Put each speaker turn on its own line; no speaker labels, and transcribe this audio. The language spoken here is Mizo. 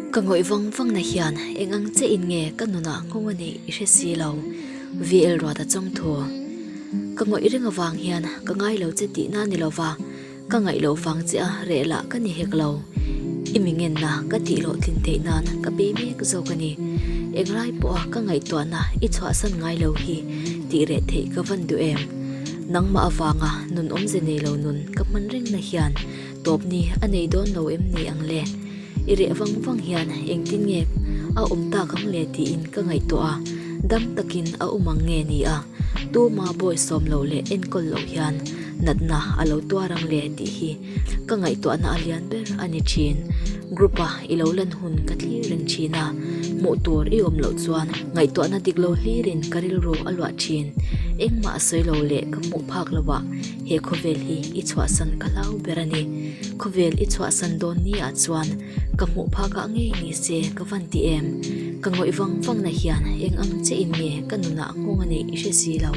Ka ngawih vang vang na hian eng ang che in nge ka nunah nghawng a neih i hre si lo, VL Ruata chawng thu. Ka ngawih reng avang hian ka ngai lo che tihna ni lova, ka ngaih loh vang che a reh lah ka ni hek lo. I mi ngenna ka tih loh tlin theih nan ka pe mek zawk a ni. Englai pawha ka ngaihtuahna i chhuahsan ngai lo hi tih reh theih ka van duh em? Nangmah avanga nun awmze nei lo nun ka hman rengna hian tawp ni a nei dawn lo em ni ang le? I reh vang vang hian engtin nge a awm tak ang le tiin ka ngaihtuah a, dam takin a awm ang nge ni a, tuma bawi sawm loh leh enkawl loh hian natna a lo tuar ang le tih hi ka ngaihtuahna a lian ber a ni thin. Group a i lo lan hun ka thlir reng thin a, hmuh tur i awm loh chuan ngaihtuahna dik lo hlirin ka rilru a luah thin. Engmah a sawi lo leh ka hmuh phak lo ah he khawvel hi i chhuahsan ka hlau ber a ni. Khawvel i chhuahsan dawn ni ah chuan ka hmuh phak ah ngei ni se ka van ti em? Ka ngawih vang vang na hian eng ang che in nge ka nunah nghawng a neih i hre si lo.